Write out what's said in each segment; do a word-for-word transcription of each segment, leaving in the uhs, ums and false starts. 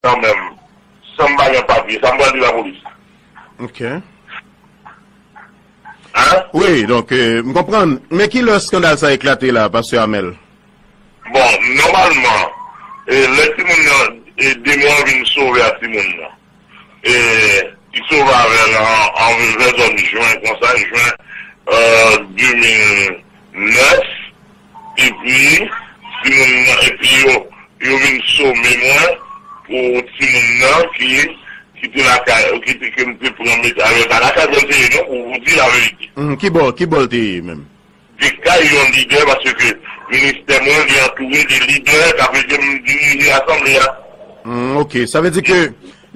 kanmenm, san m pa gen papye, sa m pral di lapolis? Ok. Hein? Wi, donk, euh, m konprann. Men ki lè eskandal sa eklate la, pastè Amèl? Bon, nòmalman, e, lè timoun nan, e, demon an vin sove a timoun nan, e, li sove avè l an, an vè zòn jen konsa, jen, euh, de mil nèf, epi, timoun nan, epi yo, yo vin some mwen pou timoun nan ki, ki te lakay, ki te, ke m te pran met avè l, pa lakay mwen te ye non, pou, pou di laverite. Mhm, ki bò, ki bò l te ye menm? Dekay yon lidè, paske ministè mwen li antoure de lidè k ap ede m dirije asanble a. Hmm, ok. Sa vle di ke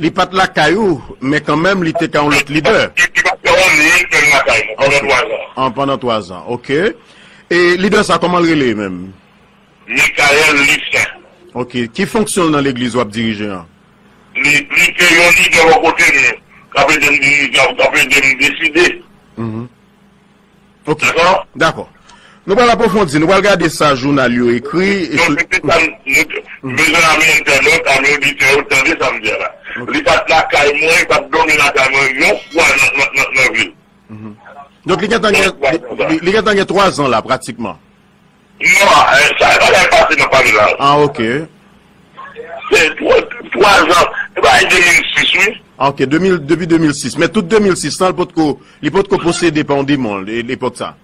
li pa t lakay ou, men kanmenm li te ka yon lòt lidè. Li pa t ka yon lidè lakay mwen pandan twa zan. An, pandan twa zan, ok. E lidè sa, kòman l rele menm? Michael Lucien. Ok. Ki fonksyon l nan legliz w ap dirije an? Li, li te yon lidè bò kote m, k ap ede m dirije, k ap ede m deside. Mhm. Ok. Dakò. Nou pral apwofondi, nou pral gade sa jounal yo ekri. E sou... Donk, se sa m bezwen ame entènot, ame oditè yo tande sa m di a la. Li pa t lakay mwen, li pa t dòmi lakay mwen yon fwa nan, nan, nan, nan vil. Donk, li gentan gen, li, li gentan gen twa zan la, pratikman. Non, eh, sa, sa bagay pase nan pale la. Ah, ok. Se twa, twa zan. E bagay de mil sis, wi. Ah, ok, de mil, depi de mil sis. Men tout de mil sis lan, li potko, li potko posede pa yon demon, e, epòk sa.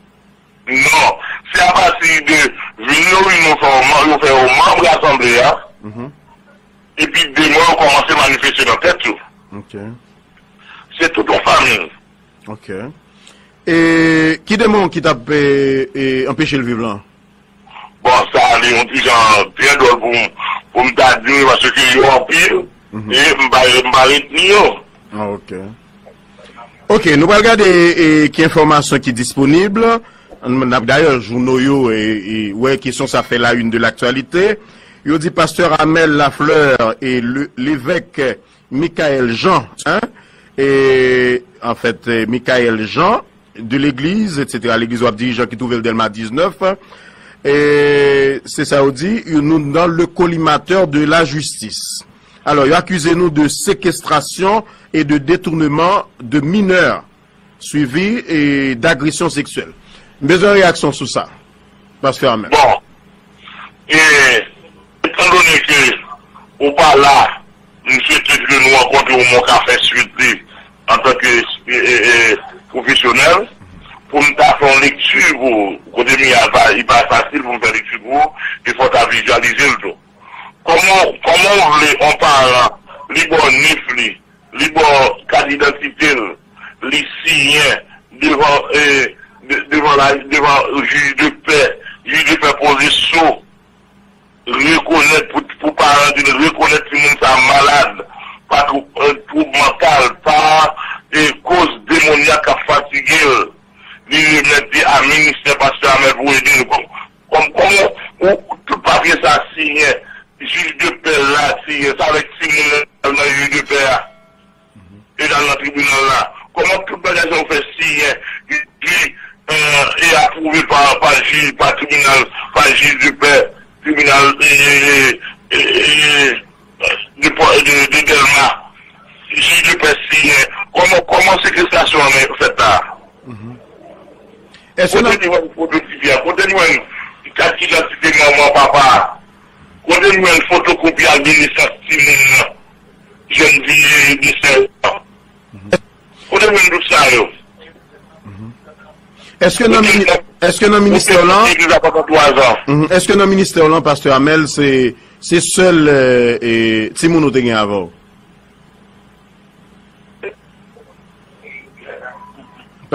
Non. Se apati de vin yo vin nou fè yo man-, yo fè yo manm asanble a. Epi demon yo kòmanse manifeste nan tèt yo. Ok. Se tout yon fanmi. Ok. E ki demon ki t ap, e, e, anpeche l viv lan? Bon, sa li yon ti jan trè dwòl pou m, pou m ta di wi, paske yo anpil, e m pa, m pa retni yo. Ah, ok. Ok, nou pral gade, e, ki enfòmasyon ki disponib. N, n ap, dayè, jouno yo, e, e, wè kesyon sa fè la une de l'actualité. Yo di pastè Amel Lafleur e le, levèk Michael Jean, hein, e, an fèt, e, Michael Jean, de legliz, et cetera, legliz w ap dirije ki twouve l Dèlma diznèf, e, se sa yo di, nou nan le collimateur de la justice. Alò, yo akize nou de séquestration et de détournement de mineurs, suivi, e, d'agression sexuelle. M bezwen reyaksyon sou sa, pastè Amel. Bon, e, etandone ke ou pa la, m swete ke nou rankontre w, mwen ka fè swit li antanke, e, e, e, pwofesyonèl, pou m ta fè yon lekti pou ou. Kote m ye a, li pa fasil pou m fè lekti pou ou, e fò w ta vizyalize l tou. Kòman, kòman w vle yon paran, li ba w nif li, li ba w kat idantite l, li siyen devan, e, de-, devan la, devan jij de pè, jij de pè poze so, rekonèt pou, pou paran di l rekonèt timoun sa malad, pa twou-, e, twoub mantal, pa, e, koz demonyak k ap fatige l, li remèt li a ministè pastè Amel pou ede l. Kòm, kòm, kòman ou, tout papye sa siyen, jij de pè la siyen, sa vle di timoun nan al nan jij de pè a, e l al nan tribinal la. Kòman tout bagay sa yo fè siyen, epi, e, e apwouve pa, pa jij, pa tribinal, pa jij de pè, tribinal, e, e, e, e, de, de, de Dèlma, jij de pè siyen? Kòman, kòman sekestrasyon an fèt la? Èske Kote nan nou wè foto ti fi a? Kote nou wè kat idantite manman, papa a? Kote nou wè fotokopi ak de nesans timoun nan? Jèn fi de sèz an. Kote nou wè tout sa yo? Èske nan mini- èske nan ministè w lan Epi la pandan twa zan. Mhm. Èske nan ministè w lan, pastè Amel, se, se sèl, e, e, timoun ou te gen avè w?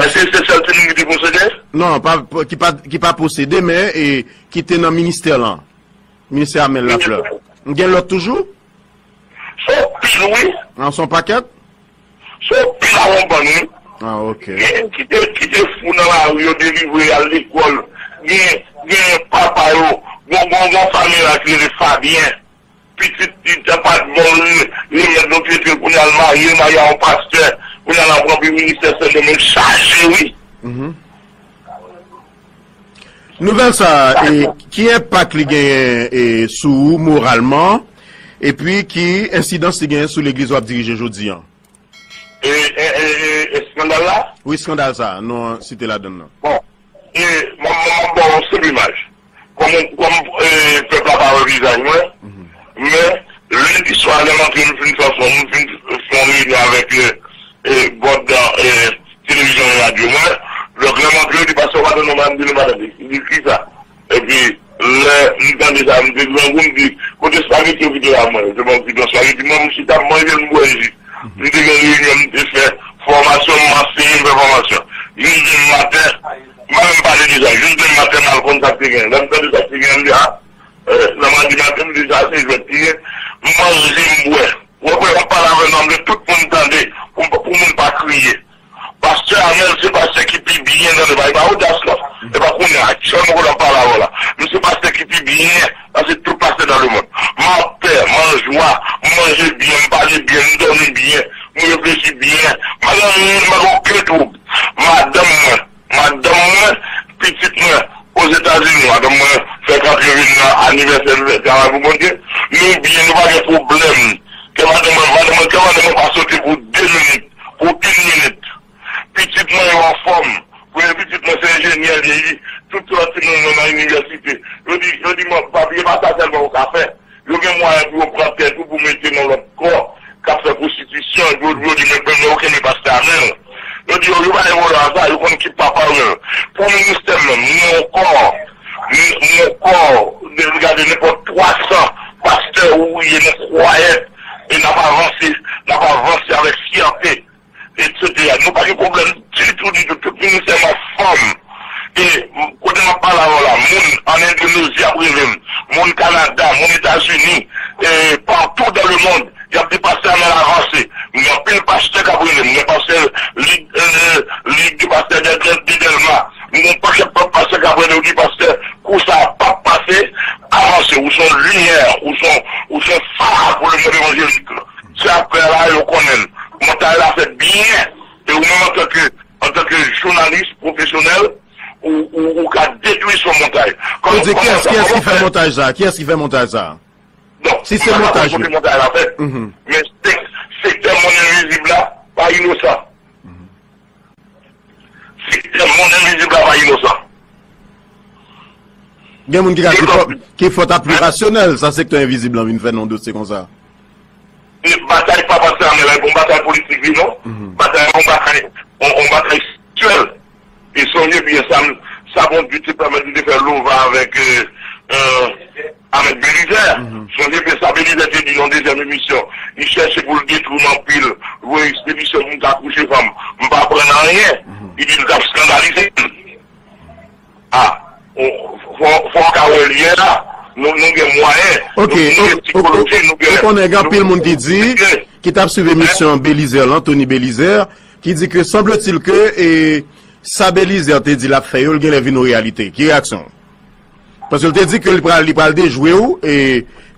Èske se sèl timoun ki te posede? Non, pa, pa- ki pa, ki pa posede, men, e, ki te nan ministè lan. Ministè Amel Lafleur. Gen lòt toujou? Se yon pil, wi. An, se yon pakèt? Se yon pil a yon bann, wi. Ah, ok. Gen ki te, ki te fou nan lari, yo delivre al lekòl. Gen, gen papa yo. Gon, gon, gon fanmi la ki rele Fabyen. Pitit li te pa t bon, li, li remèt nou pitit, kounye a l marye, marye a yon pastè. Kounye a l ap ranpli ministè Sendomeng chaje, wi. Mhm. Nouvèl sa, e, ki enpak li genyen, e, sou ou moralman? Epi ki ensidans li genyen sou legliz w ap dirije jodi an? E, e, e, e, eskandal la? Wi, eskandal sa, nou site ladann nan. Bon, e, mwen, mwen, mwen ba w yon senp imaj. Kòm, kòm, e, pèp la pa wè vizaj mwen, men, lendi swa, lè m antre, m fin fè yon, m fin fè yon reyinyon avèk, e, e, bòd, e, televizyon e radyo mwen. Donk, lè m antre, yo di, "Pastè, w pa tande non?" M di, "Nou pa tande." Li di, "Kisa?" Epi, lè m tande sa, m te grangou, m di, "Kote espageti yo kite la mwen?" Yo te ban m ti blan espageti, mwen, m chita, m manje, m bwè ji. M te gen reyinyon, m te fè fòmasyon, m anseye, m fè fòmasyon. Jis demen maten, m pa menm pale de sa, jis demen maten, m al konn sa k te gen. Lè m tande sa k te gen, m di, "A, e, nan madi maten, m di, sa se jwèt li ye." M manje, m bwè. Ou wè, w ap pale avè m, m vle tout moun tande, pou, pou moun pa kriye. Pastè Amel se pastè ki pi byen nan legliz. E pa odas non. E pa kounye a, aktyèlman kote m ap pale avè w la. M se pastè ki pi byen pase tout pastè nan lemonn. M anpè, m anjwa, m manje byen, m pale byen, m dòmi byen, m reflechi byen. M pa gen anyen, m pa gen okenn twoub. Madanm mwen, madanm mwen, pitit mwen, Ozetazini, madanm mwen fèk antre vin nan anivèsè travay pou Bondye. Nou byen, nou pa gen pwoblèm. Kè madanm mwen, madanm mwen, kè madanm mwen pa sote pou de minit, pou yon minit. Pitit mwen yo anfòm. Premye pitit mwen se enjenyè li ye. Tout lòt timoun mwen nan inivèsite. Yo di, yo di mwen, "Papi, e pa sa sèlman ou ka fè." Yo gen mwayen pou yo pran tèt ou pou mete nan lòt kò k ap fè pwostitisyon. Yo, yo di, "Men, men, men, ou kenbe pastè Amel." Yo di, "Yo, yo pa gen pwoblèm ak sa, yo konn ki papa yo." Pou ministè m menm, m gen yon kò, m, m gen yon kò, de, gade nenpòt twa san pastè ou ye, nou kwayè, e n ap avanse, n ap avanse avèk fyète. Etsetera. Nou pa gen pwoblèm ditou, ditou. Tout ministè m anfòm. E kote m ap pale avè w la, moun ann Endonezi ap rele m, moun Kanada, moun Etazini, e partou dans le monde, y ap di pastè Amel avanse. M gen anpil pastè k ap rele m, m gen pastè Lig, e, Lig de Pastè de, de, de Dèlma. M gen yon pakèt pastè k ap rele, yo di, "Pastè, kou sa a p ap pase, avanse. Ou se yon limyè, ou se yon, ou se yon fa pou lemonn evanjelik." Se apre la, yo konnen m. Montay la fèt byen. E ou menm antanke, antanke jounalis pwofesyonèl, ou, ou, ou ka detwi son montay. Ou di, kiyès, kiyès ki fè montaj sa? Kiyès ki fè montaj sa? Donk, si se montaj, kote montaj la fèt. Men se, sektè monn envizib la pa inosan. Sektè monn envizib la pa inosan. Gen moun ki ka di fòt, ki fòt ap pi rasyonèl, sa sektè envizib lan vin fè nan yon dosye konsa. E batay pa pastè Amel la, e pa yon batay politik li non. Batay la, yon batay, yon, yon batay spirityèl. E sonje byen sa, sa Bondye te pèmèt li te fè lova avèk, e, e, avèk Belizè. Sonje byen sa Belizè te di nan dezyèm emisyon. Li chèche pou l detwi m anpil. Voye ekspedisyon pou m ka kouche fanm. M pa aprann anyen. Li di l t ap eskandalize m. A, fò, fò w ka wè l yè la. Nou, nou gen mwayen. Ok, nou gen sikoloji, nou gen. Ou konnen gen anpil moun ki di, ki t ap swiv emisyon Belizè lan, Tony Belizè, ki di ke, sembletil ke, e, sa Belizè te di l ap fè yo, l genlè vin yon reyalite. Ki reyaksyon w? Paske l te di ke li pral, li pral dejwe w, e,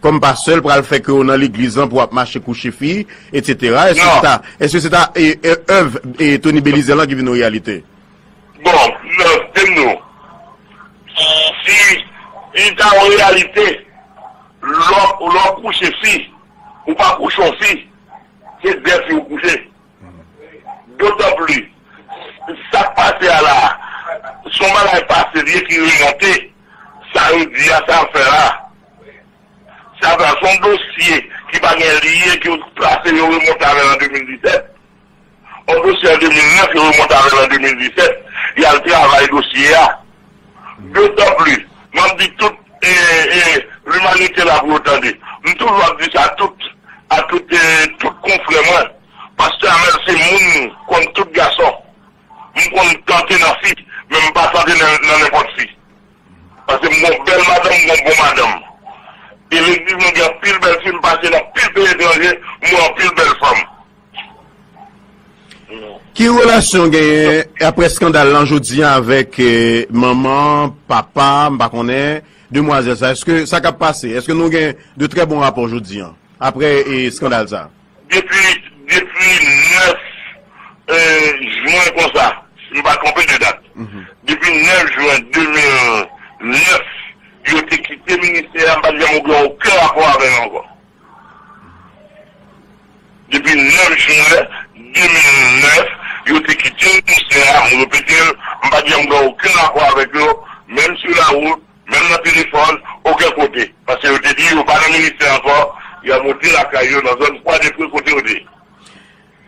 kòm pastè, l pral fè ke w nan legliz lan pou w ap mache kouche fi, etsetera. Èske se ta, èske se ta, e, e, èv, e, Tony Belizè lan ki vin yon reyalite? Bon, non, di m nou, si li ta yon reyalite, lè w, lè w kouche fi, ou pa kouche yon fi, se de fi ou kouche. Dotan plis, sa k pase a la, se yon bagay pase li ye ki remonte, sa yo di a, sa yo fè la. Sa va, se yon dosye ki pa gen li ye, ki yo plase, yo remonte avè l an de mil disèt. Yon dosye an de mil nèf, yo remonte avè l an de mil disèt. Y al travay dosye a. Dotan plis, m ap di tout, e, e, limanite la pou yo tande. M toujou ap di sa tout, a tout, e, tout konfrè mwen. Pastè Amel se moun kòm tout gason. M konn tante nan fi, men m pa tante nan, nan nenpòt fi. Paske m gon bèl madanm, m gon bon madanm. E legliz mwen gen anpil bèl fi, m pase nan anpil peyi etranje, m wè anpil bèl fanm. Ki relasyon w genyen apre eskandal lan jodi a avèk, eh, manman, papa, m pa konnen, demwazèl sa? Èske sa k ap pase? Èske nou gen de trè bon rapò jodi a, apre, eh, eskandal sa? Depi, depi nèf, eh, jen konsa, si m pa twonpe de dat. Depi nèf jen de mil nèf, yo te kite ministè a, m pa t janm gen okenn rapò avè yo ankò. nèf jen de mil nèf, yo te kite ministè a, m repete l, m pa t janm gen okenn akò avèk yo, menm sou lawout, menm nan telefòn, okenn kote. Paske yo te di yo pa nan ministè ankò, y ap rete lakay yo nan zòn Kwa de Pre kote yo te ye.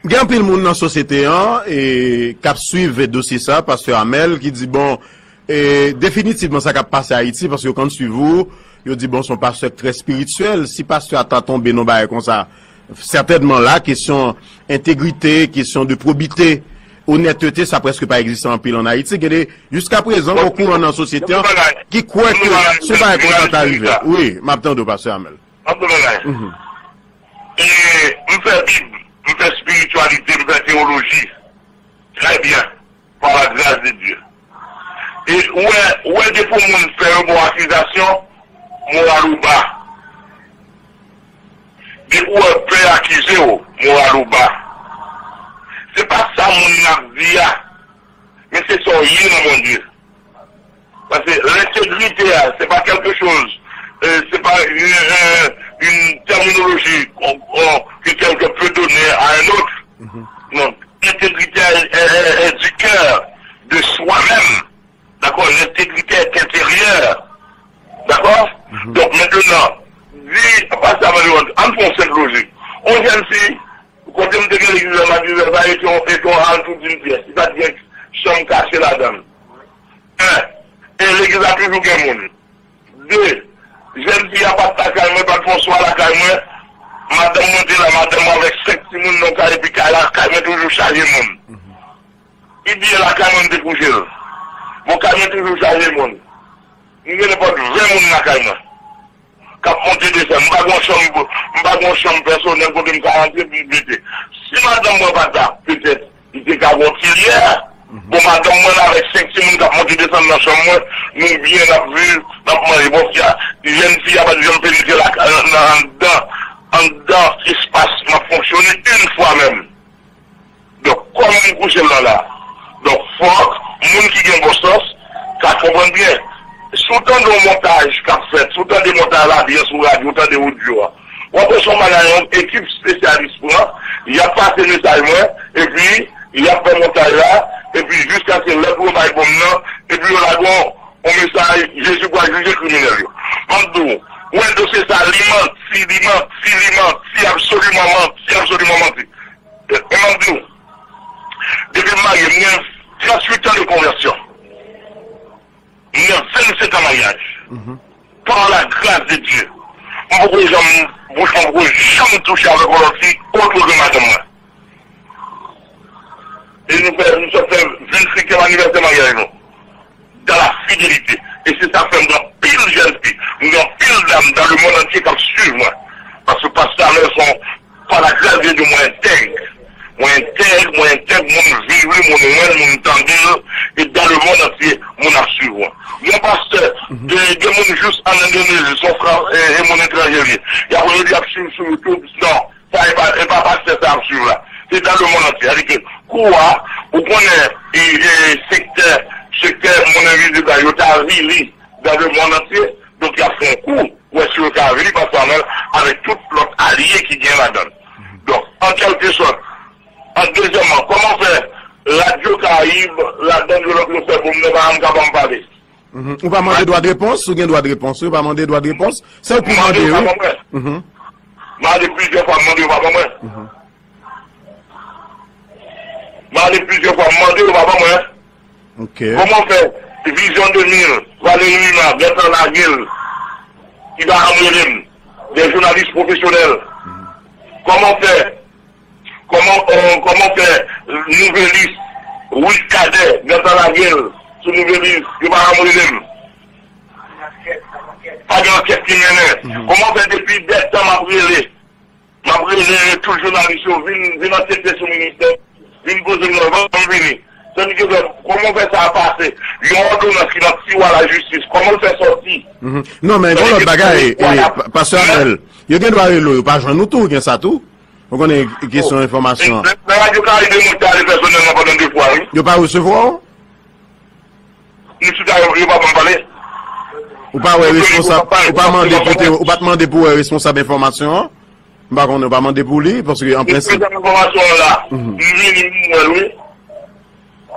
Gen anpil moun nan sosyete an e k ap swiv dosye sa, pastè Amèl, ki di, bon, e, definitivman sa k ap pase Ayiti, paske yo konn swiv ou, yo di, bon, se yon pastè k trè espirityèl. Si pastè a ta tonbe nan bagay konsa, sètènman la, kesyon entegrite, kesyon de pwobite, onètete, sa prèske pa egziste anpil ann Ayiti. Gen de, jiska prezan, gen kouran nan sosyete an ki kwè ke se bagay konsa ta rive. Wi, m ap tande w, pastè Amèl. M ap di w bagay. E m fè Bib, m fè espirityalite, m fè teyoloji. Trè byen. Par la grâce de Dieu. E ou wè, ou wè depi yon moun fè yon bon akizasyon, moral ou ba. Depi ou wè pè akize w, moral ou ba. Se pa sa moun nan ap di a, men se sa w ye nan Bondye. Paske lentegrite a, se pa quelque chose, euh, c'est pas une, une, une terminologie qu'on, qu'on, que quelqu'un peut donner à un autre. Non, l'intégrité est, est, est, est du cœur, de soi-même. D'accord? L'intégrité est intérieure. D'accord? Donk, mentnan, di, pa sa, ann fè yon senp lojik. Yon jèn fi, kote m te gen legliz la, m ap di sa, e te yon, e te yon al tou di m pyès. Li pa t gen chanm kache ladan l. En, e legliz la toujou gen moun. De, jèn fi a pa t lakay mwen, pa t fè yon swa lakay mwen. Madanm mwen te la, madanm mwen avèk senk timoun nan kay, epi kay la, kay mwen toujou chaje moun. Li bliye lakay mwen, m te kouche l. Bon, kay mwen toujou chaje moun. M gen nenpòt ven moun lakay mwen k ap monte desann. M pa gen yon chanm, m pa gen yon chanm pèsonèl kote m ka rantre epi mete. Si madanm mwen pa t la, petèt, li te ka gen yon ti lyè. Bon, madanm mwen avèk senk timoun k ap monte desann nan chanm mwen, nou byen, n ap viv, n ap manje. Bon, fi a, jèn fi a pa t janm penetre la, nan, nan, anndan, anndan espas m ap fonksyone, yon fwa menm. Donk, kòman m kouche l la la? Donk, fòk moun ki gen bon sans ka konprann byen. Si w tande yon montaj k ap fèt, si w tande montaj la byen sou radyo, w tande odyo a, w ap wè se yon bagay yon ekip espesyalis pran, y ap pase mesaj mwen, epi y ap fè montaj la, epi jiskaske lè pou yo bay bonm nan, epi yo lage yon, yon mesaj, Jezi pral jije kriminèl yo. M ap di w, w wè dosye sa, li manti, li manti, li manti, absoliman manti, absoliman manti. E m ap di w, depi m marye, m gen tranntuit an de konvèsyon. M gen vennsenk an maryaj. Par la grâce de Dieu. M poko janm, bouch mwen poko janm touche avèk yon lòt fi, otre ke madanm mwen. E nou fè, nou sot fè vennsenkyèm anivèsè maryaj nou. Dans la fidélité. E se sa k fè m gen anpil jèn fi, m gen anpil dam dans le monde entier k ap swiv mwen. Paske pastè Amèl se yon, par la grâce de Dieu, mwen entèg. Mwen entèg, mwen entèg, moun viv li, moun wè l, moun tande l, e dans le monde entier, moun ap swiv mwen. Yon pastè, gen, gen moun jis ann Endonezi, se yon fran, e, e moun etranje li ye. Y ap rele, y ap swiv sou YouTube, non. Sa e pa, e pa pastè sa ap swiv la. Se dans le monde entier. Sa vle di ke kou a, ou konnen, e, e, sektè, sektè moun envizib la, yo te avili dans le monde entier. Donk, y ap fè yon kou, wè si yo ka avili pastè Amèl avèk tout lòt alye ki gen ladan l. Donk, an kèlkesòt, an dezyèmman, kòman fè Radyo Karayib, ladan yo, yo fè bonm nan, pa janm ka ban m pale? Mhm. Ou pa mande dwa de repons? Ou gen dwa de repons, wi, ou pa mande dwa de repons. Se ou ki mande, wi. Mhm. Mande plizyè fwa, mande yo pa ban mwen. Mande plizyè fwa, mande yo pa ban mwen. Ok. Kòman fè Vizyon de mil, Valéry Lima, gentan lage l, ki pa janm rele m, de jounalis pwofesyonèl. Kòman fè Kòman, euh, kòman fè Nouvelis, Wi Kadè, gentan lage l sou Nouvelis, yo pa janm rele m? Pa gen ankèt ki mennen. Kòman fè depi dètan m ap rele, m ap rele tout jounalis yo, vin, vin ankete sou ministè, vin poze m nan, ban m vini. Tandike, kòman fè sa a pase? Yon òdonans ki nan tiwa lajistis, kòman l fè sòti? Non, men yon lòt bagay, pastè Amèl, yo gen dwa rele w, yo pa jwenn ou tou, gen sa tou? Ou konnen kesyon enfòmasyon an. Nan Radyo Karayib, mwen te ale pèsonèlman pandan de fwa, wi. Yo pa resevwa w? Ni sou ta yo, yo pa ban m pale. Ou pa wè responsab, ou pa mande pou te, ou pa t mande pou wè responsab enfòmasyon an? M pa konnen, w pa mande pou li, paske an prensip. Mwen pran enfòmasyon an la, m vini, m wè l, wi.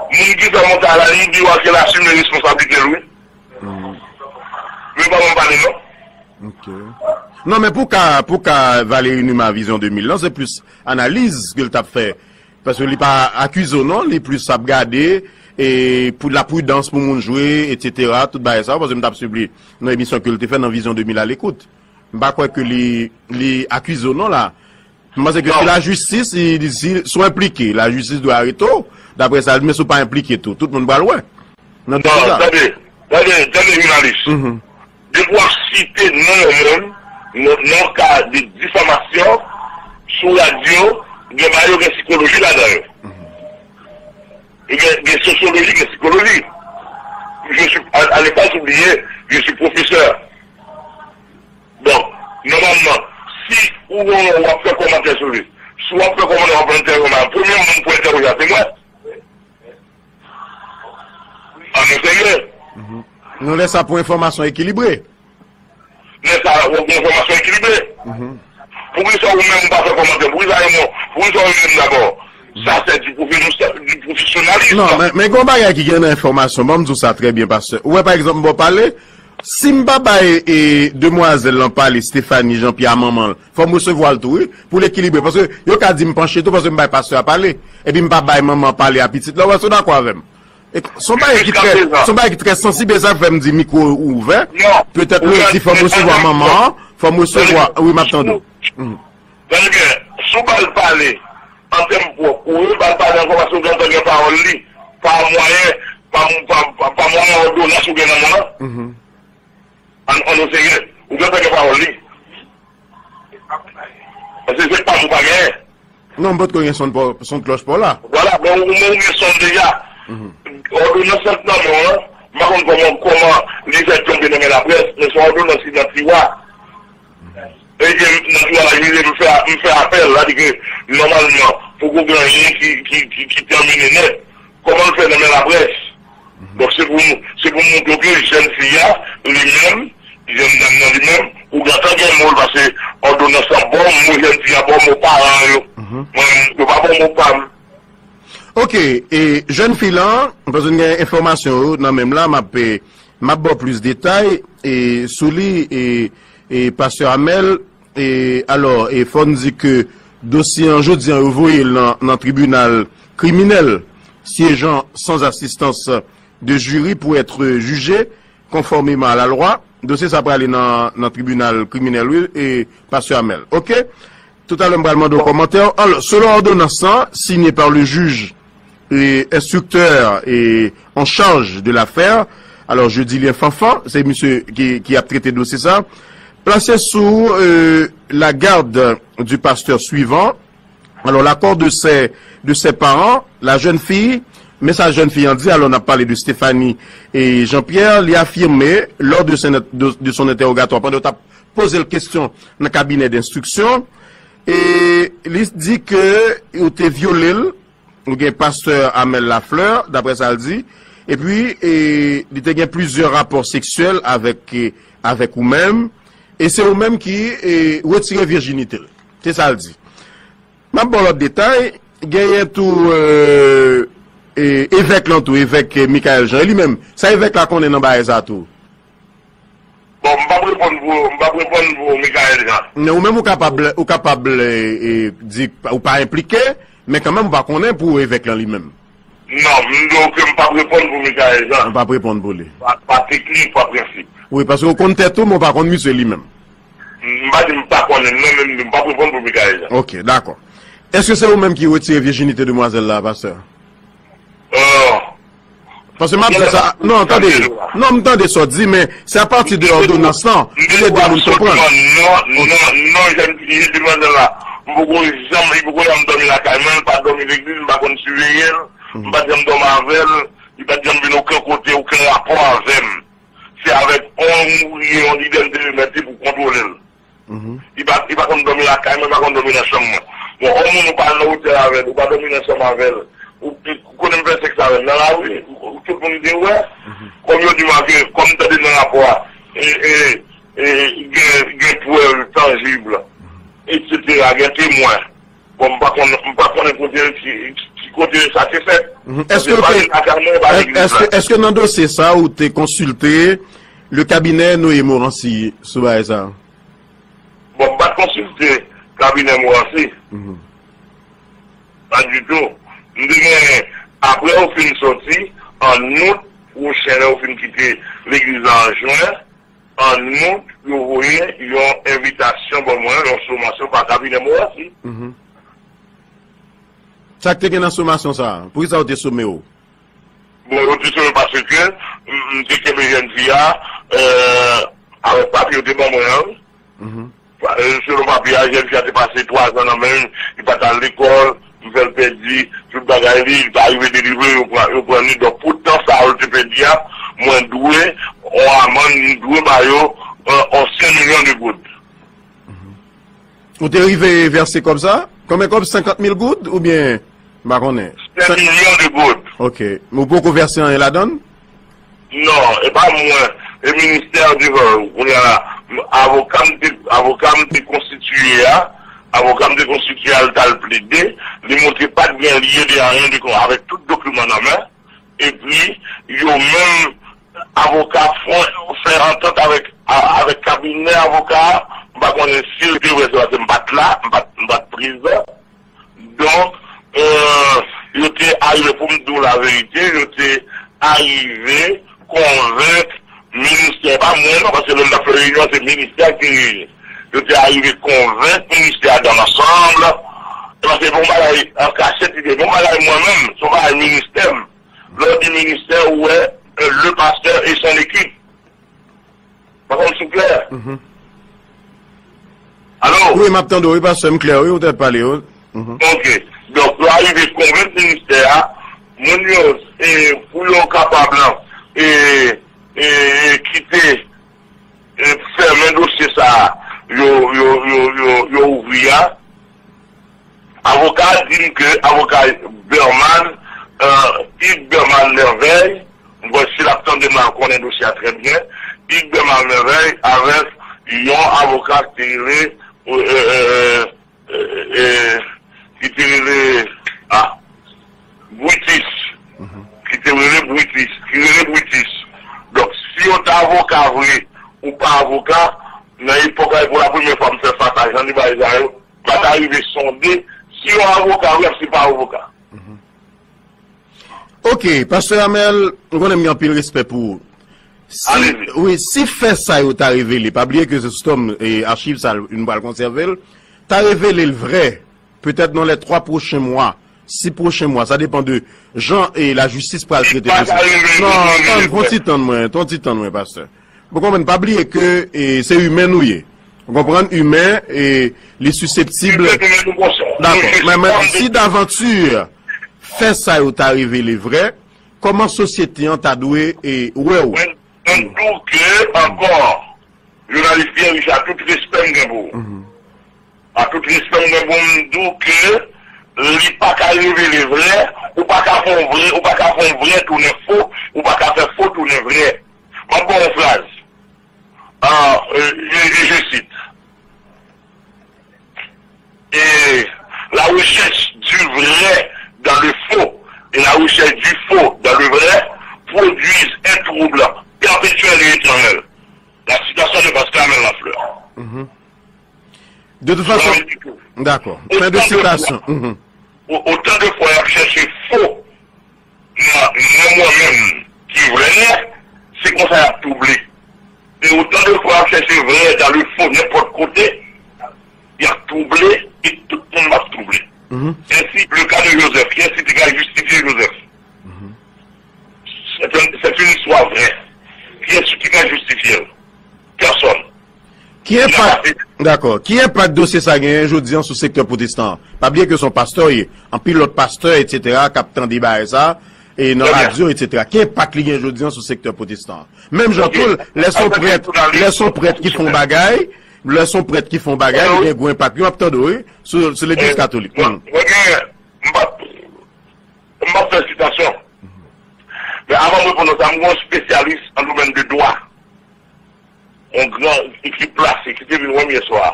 Moun ki fè montaj la, li di w ke l asime responsablite l, wi. Men pa ban m pale, non. Ok. Non, men pou ka, pou ka Valéry Numa Vision de mil lan, se plis analiz ke l t ap fè. Paske li pa akize w, non, li plis ap gade, e pou la pridans pou moun jwe, etsetera, tout bagay sa, paske m t ap swiv li nan emisyon ke l te fè nan Vision de mil à l'écoute. M pa kwè ke li, li akize w, non, la. M panse ke si lajistis, si, si, si w enplike, lajistis dwe arete w, daprè sa l di, men si w pa enplike tou, tout moun pral wè. Nan dosye sa. Non, tande, tande, tande, jounalis. Depi w ap site non yon moun, nan, nan ka de difamasyon, sou radyo, gen bagay yo gen sikoloji ladan yo. Gen, gen sosyoloji, gen sikoloji. Je suis, à, à ne pas oublier, je suis professeur. Donk, nòmalman, si ou, ou, w ap fè kòmantè sou li, si w ap fè kòmantè, w ap entèwoje, premye moun pou entèwoje a se mwen. An nou serye. Nou lè sa pou enfòmasyon ekilibre. Lè sa, w ap gen enfòmasyon ekilibre. Poukisa ou menm ou pa fè kòmantè? Poukisa yo, poukisa ou menm dabò? Sa se di pwofesyonal, di pwofesyonalis. Non, men, men gen yon bagay ki gen nan enfòmasyon. Ban m di w sa trè byen, pastè. Ou wè, pa egzanp, m ba w pale, si m pa bay, e, demwazèl lan pale, Stéphanie Jean Pierre, manman l, fò m resevwa l tou, wi, pou l ekilibre. Paske yo ka di m panche tou, paske m bay pastè a pale. Epi m pa bay manman pale a pitit la. Ou wè, si w dakò avè m. E, se yon bagay ki trè, se yon bagay ki trè sansib, e sa k fè m di mikwo ouvè. Petèt lè w di fò m resevwa manman an, fò m resevwa, wi, m ap tande w. Tande byen, si w ba l pale, an tèm pwòp, ou ba l pale ankò paske w gentan gen pawòl li, pa mwayen, pa, pa, pa, pa mwayen òdonans ou gen nan men l lan. An, an nou serye, ou gentan gen pawòl li. Paske se pa m ou pa genyen. Non, m potko gen sonn pa w, sonn klòch pa w la. Vwala, men ou, men ou gen sonn deja. Òdonans lan nan men w lan, m pa konn kòman, kòman li fè tonbe nan men laprès, men se yon òdonans ki nan tiwa. E ke nan tiwa la, jije m fè, m fè apèl, sa di ke nòmalman, poko gen anyen ki, ki, ki, ki tèmine nèt. Kòman l fè nan men laprès? Donk, se pou, se pou montre w ke jèn fi a, li menm, jèn dam nan li menm, ou gentan gen mo l, paske òdonans lan ba w mo jèn fi a, ba w mo paran yo. Mwen, yo pa ba w mo pa m. Ok, e jèn fi lan, paske n gen enfòmasyon yo nan men m la, m ap, e, m ap ba w plis detay, e, sou li, e, e pastè Amèl, E, alò, e fò n di ke dosye an, jodi an, yo voye l nan, nan tribinal kriminèl, siégeant sans assistance de jury pour être jugé conformément à la loi. Dosye sa prale nan, nan tribinal kriminèl, wi, e pastè Amèl. Ok? Toutalè, m pral mande w kòmantè w. Alò, selon òdonans lan, siyen par le juge et instructeur et en charge de l'affaire. Alors, je dis li Fanfan, se misye ki, ki ap trete dosye sa. Placée sous, euh, la garde du pasteur suivant. Alors, l'accord de ses, de ses parents, la jeune fille, men sa jèn fi an di, alò, n ap pale de Stéphanie et Jean-Pierre, li afime, lors de son, de, de son interrogatoire, pandan yo t ap poze l kesyon nan kabinè denstriksyon, e li di ke yo te vyole l, ou gen pastè Amel Lafleur, daprè sa l di, epi, e, li te gen plizyè rapò seksyèl avèk, e, avèk ou menm, e se ou menm ki, e, retire vijinite l. Se sa l di. M ap ba w lòt detay, genyen tou, e, e, evèk lan tou, evèk, e, Michaël Jean, e li menm, sa evèk la konnen nan bagay sa tou? Bon, m p ap reponn pou, m p ap reponn pou Michaël Jean. Men ou menm ou kapab, ou kapab, e, e, di ou pa enplike, men kanmenm ou pa konnen pou evèk lan li menm. Non, m di w ke m p ap reponn pou Michaël Jean. Ou p ap reponn pou li. Pa, pa teknik, pa prensip. Wi, paske ou konn tèt ou, men ou pa konn misye li menm. M pa di m pa konnen l non, men m di m p ap reponn pou Michaël Jean. Ok, dakò. Èske se ou menm ki retire vijinite demwazèl la, pastè? Euh, Paske m ap di sa, non, tande, non, m tande sa w di, men se apati de òdonans lan, m vle ede moun konprann. Non, non, non, jèn fi, demwazèl la, m poko janm, li poko janm dòmi lakay mwen, li pa dòmi legliz, m pa konn siveye l, m pa t janm dòmi avè l, li pa t janm vin okenn kote, okenn rapò avè m. Se avèk yon ouvriye, yon lidè m te remèt li pou kontwole l. Li pa, li pa konn dòmi lakay mwen, li pa konn dòmi nan chanm mwen. Bon, yon moun ou pa nan otèl avè l, ou pa dòmi nan chanm avè l, ou, ou konnen m fè sèks avè l nan lari, ou, ou, tout moun te wè. Kòm yo di m ke, kòm m tande nan rapò a, e, e, e, gen, gen prèv tanjib. etsetera, gen temwen. Bon, m pa konn, m pa konnen kote, ki, ki kote sa te fèt. Mhm. Èske Paske l pa te, gen lakay mwen, e pa legliz èske, la. Èske nan dosye sa ou te konsilte le cabinet Noé Morancy sou bagay sa? Bon, m pa t konsilte kabinè Morancy. Mhm. Pa ditou. M te gen, apre yo fin soti, an out pwochen, lè yo fin kite legliz la an jen, an out, yo voye yon envitasyon ban mwen, yon somasyon pa kabinè Morancy. Mhm. Sa k te gen nan somasyon sa a? Poukisa yo te some w? Bon, yo te sove paske m, m te kenbe jèn fi a, euh, avèk papye yo te ban mwen an. Mhm. Pa- euh, Selon papye a, jèn fi a te pase twa zan nan men m, li pa t al lekòl, m fè l pèdi tout bagay li, li pa rive delivre, yo pran, yo pran li. Donk, pou tan sa yo te pèdi a, mwen dwe, on amann, m dwe ba yo, euh, on senk milyon de goud. Mhm. Ou te rive vèse kòb sa? Konbyen kòb? Senkant mil goud oubyen? M pa konnen. Senk milyon de goud. Ok. Men ou poko vèse anyen ladan l? Non, e pa mwen. E ministè devan ou. Kounye a la, avoka m te, avoka m te konstitiye a, avoka m te konstitiye a, l t al plede, li montre pa t gen lye de anyen de kon, avèk tout dokiman nan men. Epi, yo menm, avoka fè, fè antant avèk, a- avèk kabinè avoka a. M pa konnen si l te vre, se paske m pa t la, m pa t, m pa t prezan. Donk, euh, yo te arive, pou m di w laverite, yo te arive konvenk ministè, pa mwen non, paske lè m t ap fè reyinyon, se ministè ki te reyini. Yo te arive konvenk ministè a dans l'ensemble, paske se pa yon bagay an kachèt, li te, se pa yon bagay mwen menm, se yon bagay ministè m. Lè w di ministè, ou wè, euh, le pasteur et son équipe. Pa konn si w klè. Mhm. Alo? Wi, m ap tande w, wi, pastè, m klè, wi, ou te pale, wi. Mhm. Ok. Donk, yo arive konvenk ministè a, moun yo, e, pou yo kapab, e, e, e, kite, e, fèmen dosye sa a, yo, yo, yo, yo, yo ouvri a. Avoka a di m ke avoka Berman, euh, Yves Berman Merveille, m kwè si l ap tande m la, l konnen dosye a trè byen, Yves Berman Merveille avèk yon avoka ki te rele, euh, euh, euh, euh, euh, ki te rele, ah, Britis, ki te rele Britis, ki rele Britis. Donk, si yo t avoka vre ou pa avoka, nan epòk la, e pou la premyè fwa m fè fas a jan de bagay sa yo, m pa ta rive sonde si yon avoka vre, si pa avoka. Mhm. Ok, pastè Amel, ou konnen m gen anpil respè pou ou. Si, Alezi. Wi, si fè sa yo ta revele, pa bliye ke se Storm e achiv sa, nou pral konsève l, ta revele l vrè, petèt nan les trois prochains mois, sis pwochen mwa, sa depan de jan e lajistis pral trete dosye. Non, tann, fon ti tann mwen, fon ti tann mwen, pastè. Ou konprann, pa bliye ke, e, se imen nou ye. Ou konprann, imen, e, li siseptib. Dakò, men, men si davanti fè sa yo ta revele vrè, kòman sosyete an ta dwe, e, wè w? Mwen, mwen di w ke ankò, jounalis Pierre Richard, tout respè m gen pou ou. Mhm. A tout respè m gen pou m di w ke li pa ka revele vrè, ou pa ka fè yon vrè, ou pa ka fè yon vrè tounen fo, ou pa ka fè fo tounen vrè. M ap ba w yon fraz. Ah, euh, je, je, je cite. Et la recherche du vrai dans le faux et la recherche du faux dans le vrai produisent un trouble perpétuel et éternel. La citation de Pascal Lafleur. Mhm. De toute façon, dakò. Fin de citation. Mhm. Otan de fwa y ap chèche fo nan, nan mwen menm ki vrè, se konsa y ap twouble. E otan de fwa y ap chèche vrè dans le faux nenpòt kote, y ap twouble e tout moun ap twouble. Mhm. Ainsi, le cas de Joseph, kiyès ki te ka jistifye Joseph? Mhm. C'est un- c'est une histoire vraie. Kiyès ki ka jistifye l? Pèsonn. Ki enpak, dakò, ki enpak dosye sa genyen jodi an sou sektè pwotestan an? Pa bliye ke se yon pastè w ye. Anpil lòt pastè, etsetera, k ap tande bagay sa, e nan radyo, etsetera. Ki enpak li gen jodi an sou sektè pwotestan an? Menm jan tou, lè se yon prèt, lè se yon prèt ki fè yon bagay, lè se yon prèt ki fè yon bagay, li gen gwo enpak. Yo ap tande w, wi, sou, sou legliz katolik. Mwen, mwen gen, m p ap, m p ap fè sitasyon. Men avan m reponn nan sa, m gen yon espesyalis an domèn de dwa. Yon gran ki plase, ki te vin wè m yè swa a.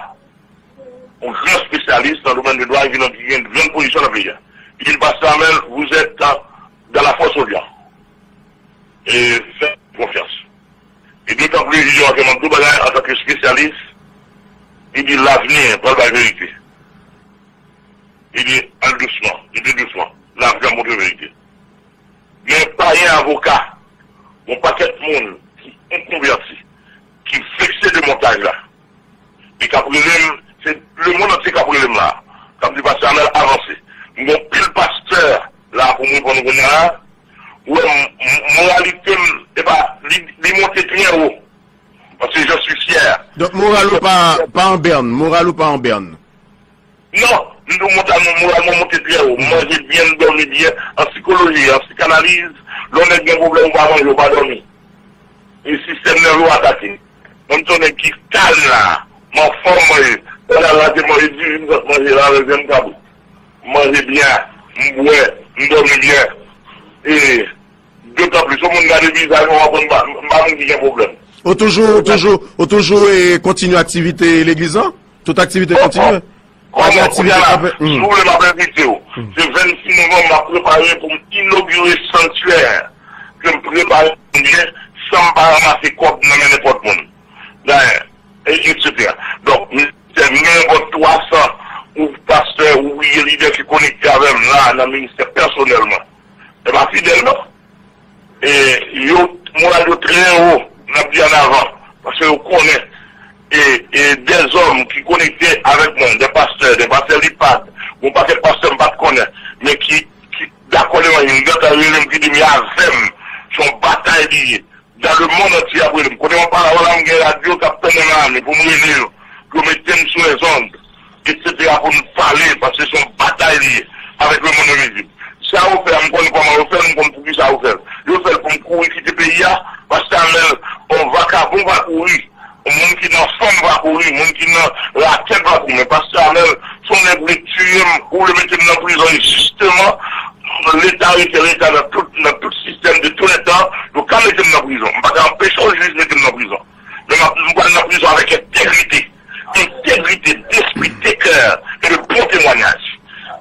yon gran espesyalis nan domèn de dwa, ki gen, ki gen gran pozisyon nan peyi a. Li di, Pastè Amèl, vous êtes dans, dans la force au lion. E fè konfyans. E dotan plis, li di, ok, m ap di w bagay antanke espesyalis, li di, lavni pral bay verite. Li di, al dousman, li di dousman, lavni ap montre verite. Gen payen avoka, yon pakèt moun ki enkonvèti, ki vekse de montaj la. Li k ap rele m, se lemonn antye k ap rele m la. K ap di, Pastè Amèl, avanse. M gen yon pil pastè la pou m reponn kounye a la. Ou wè, m, m, moralite m, epa, li, li monte trè wo. Paske je suis fier. Donk, moral ou pa, pa an bèn, moral ou pa an bèn. Non, m di w, moral mwen, moral mwen monte trè wo. M manje byen, m dòmi byen. An sikoloji, an sikanaliz, lè yon nèg gen pwoblèm, ou pa manje, ou pa dòmi. E sistèm nève w atake. Mwen, m se yon nèg ki kalm la. M anfòm, manje. Pandan la, se manje diri, m sot manje la, avèk vyann kabrit. M manje byen, m bwè, m dòmi byen. E dotan plis, yon moun gade vizaj mwen, w ap wè m pa, m pa moun ki gen pwoblèm. Ou toujou, ou toujou, ou toujou e kontinye aktivite legliz lan? Tout aktivite kontinye? Pa gen aktivite k ap fèt? Si w vle, m ap envite w. Se vennsis novanm, m ap prepare pou m inogire sanktyè ke m prepare pou mwen, san m pa ranmase kòb nan men nenpòt moun. Dayè, e, etsetera. Donk, se nenpòt twa san ou pastè, ou lidè ki konekte avè m la nan ministè pèsonèlman. E pa fidèl, non. E yo, moral yo trè wo, n ap di annavan. Paske yo konnen, e, e dèzòm ki konekte avèk mwen, de pastè, de pastè Lipad, yon pakèt pastè m pa t konnen, men ki, ki dakò levanjil, m gentan rele m, ki di m, "E avè m, se yon batay li ye." Dans le monde entier ap rele m. Kote m ap pale avè w la, m gen radyo k ap tann nan lame pou m rele yo, pou yo mete m sou les ondes, etsetera, pou n pale, paske se yon batay li ye avèk lemonn envizib. Sa yo fè a, m konn kòman yo fè l, m konn poukisa yo fè l. Yo fè l pou m kouri kite peyi a, Pastè Amèl, yon vakabon va kouri, yon moun ki nan fanm va kouri, moun ki nan latèt va kouri. Men Pastè Amèl, si yon nèg vle tiye m, ou vle mete m nan prizon enjisteman, Leta rete Leta nan tout, nan tout sistèm de tou lè tan, yo ka mete m nan prizon. M pa ka anpeche yon jij mete m nan prizon. Men m ap, m pral nan prizon avèk entegrite. Entegrite d'esprit, de cœur et de bon témoignage.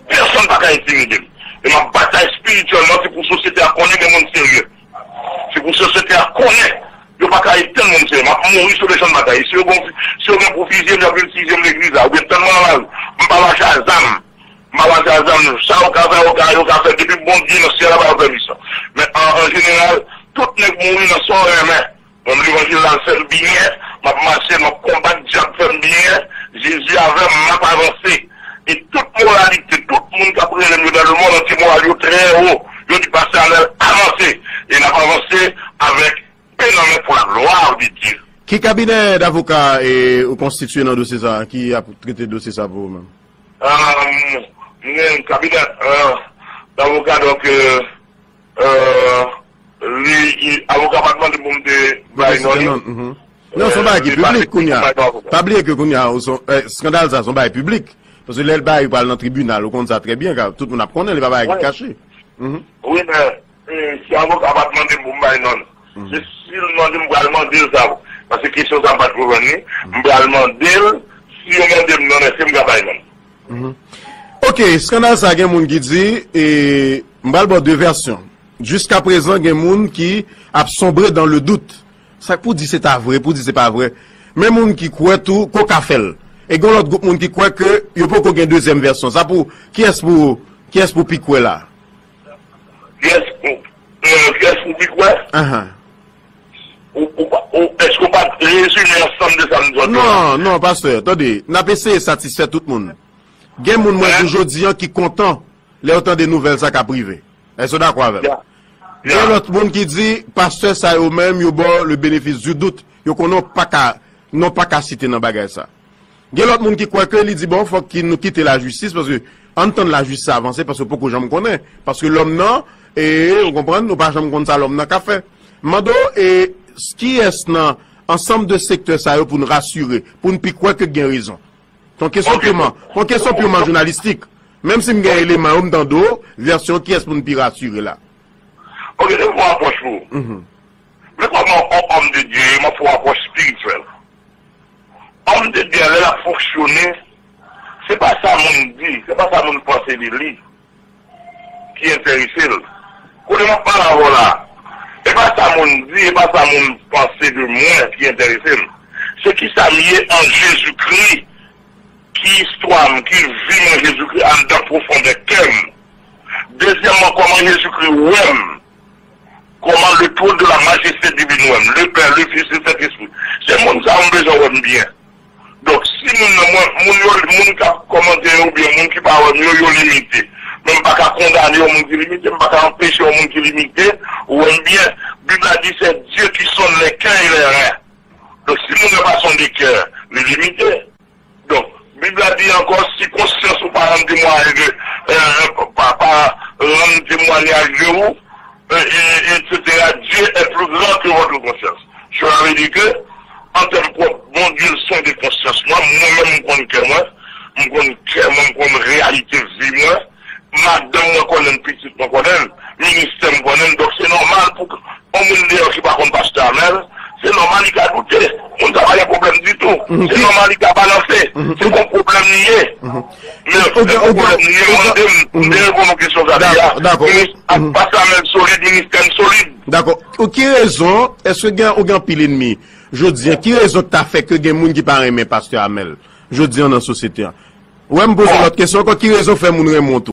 Pèsonn pa ka entimide m. E m ap batay espirityèlman, se pou sosyete a konnen gen moun serye. Se pou sosyete a konnen yo pa ka etenn moun serye. M ap mouri sou le chan de batay. Si yo gen, si yo gen pou fizye m, y ap vin fizye m legliz la. Oubyen tann mwen nan lari. M pa mache a zam. M pa mache a zam. Sa yo ka fè, yo ka, yo ka fè. Depi Bondye nan syèl la ba yo pèmisyon. Men an, an jeneral, tout nèg mouri nan sa w renmen. Mwen, levanjil la fè m byen, m ap mache, m ap konbat dyab fè m byen, Jezi avè m, m ap avanse. E tout moralite, tout moun k ap rele m yo dans le monde entier, moral yo trè wo. Yo di, Pastè Amèl, avanse. E n ap avanse avèk pen nan men pour la gloire de Dieu. Ki kabinè davoka e, ou konstitye nan dosye sa a, ki ap trete dosye sa a pou ou menm? Ah, m gen kabinè, ah, davoka, donk, euh, euh, li, li, avoka pa t mande pou m te bay non li. Non, se yon bagay ki piblik kounye a. Pa bliye ke kounye a, ou se yon, eh, eskandal sa, se yon bagay piblik. Paske lè l bay, pral nan tribinal, ou konn sa trè byen, ka, tout moun ap konnen, li pa bagay ki kache. Wi, men, eh, si avoka pa t mande m pou m bay non l, se si l mande m, m pral mande l sa. Paske kesyon sa m pa t konprann li, m pral mande l, si yo mande m non, èske m ka bay non l? Ok, eskandal sa gen moun ki di, e, m pral ba w de vèsyon. Jiskaprezan, gen moun ki ap sonbre dans le doute. Sa k pou di se ta vre, pou di se pa vre. Men moun ki kwè tou, ke w ka fè l. E gen lòt gwoup moun ki kwè ke yo poko gen dezyèm vèsyon. Sa pou, kiyès pou, kiyès pou pi kwè la? Kiyès pou, euh, kiyès pou pi kwè? Ahan. Ou, ou pa, ou, èske w pa t rezime ansanm de sa m di w la? Non, non, pastè, tande, n ap eseye satisfè tout moun. Gen moun mwen di w jodi an ki kontan lè yo tande nouvèl sa k ap rive. Èske w dakò avè m? Gen lòt moun ki di, pastè sa yo menm, yo ba w le bénéfice du doute. Yo konnen w pa ka, non pa ka site nan bagay sa. Gen lòt moun ki kwè ke li di, bon, fòk ki nou kite lajistis, paske ann tann lajistis avanse, paske w poko janm konnen. Paske lòm nan, e, ou konprann, nou pa janm konn sa lòm nan ka fè. M mande w, e, kiyès nan ansanm de sektè sa yo pou n rasire, pou n pi kwè ke gen rezon? Se yon kesyon piman, se yon kesyon piman jounalistik. Menm si m gen eleman yo, m tande w, vèsyon kiyès pou n pi rasire la? Ok, se yon apwòch pou ou. Men kòman yon òm de Dye ye, m ap fè yon apwòch espirityèl. Òm de Dye a, lè l ap fonksyone, Se pa sa moun di, se pa sa moun panse de li ki enterese l. Kote m ap pale avè w la, e pa sa moun di, e pa sa moun panse de mwen ki enterese m. Se kisa m ye an Jezikri, ki istwa m, ki vi m an Jezikri anndan pwofondè kè m. Dezyèmman, kòman Jezikri wè m, kòman le trône de la majesté divine wè m, le Pè, le Fis, le Sentespri. Se moun sa yo m bezwen wè m byen. Donk, si moun nan, mwen, moun yo, moun k ap kòmante yo oubyen moun ki pa wè m yo, yo limite. Men m pa ka kondane yon moun ki limite, m pa ka anpeche yon moun ki limite wè m byen. Bib la di, c'est Dieu qui sonde les cœurs et les reins. Donk, si moun nan pa sonde kè, li limite. Donk, Bib la di ankò, si konsyans ou pa rann temwayaj de, euh, pa, pa rann temwayaj de ou, euh, et, et cetera, Dieu est plus grand que votre conscience. Cela veut dire que, an tèm pwòp, Bondye l sonde konsyans mwen, mwen menm m konn kè mwen, m konn kè mwen, m konn reyalite vi mwen, madanm mwen konnen l, pitit mwen konnen l, ministè m konnen l, donk se nòmal pou yon moun deyò ki pa konn pastè Amèl, se nòmal li ka doute. Moun sa pa gen pwoblèm ditou. Se nòmal li ka balanse. Se yon pwoblèm li ye. Men se yon pwoblèm li ye, mande m, m te reponn yon kesyon sa deja. Minis ak pastè Amèl solid, ministè m solid. Dakò. Ou ki rezon, èske gen, ou gen anpil enmi? Jodi an, ki rezon k ta fè ke gen moun ki pa renmen pastè Amèl? Jodi an nan sosyete an. Wè m poze lòt kesyon ankò, ki rezon fè moun renmen w tou?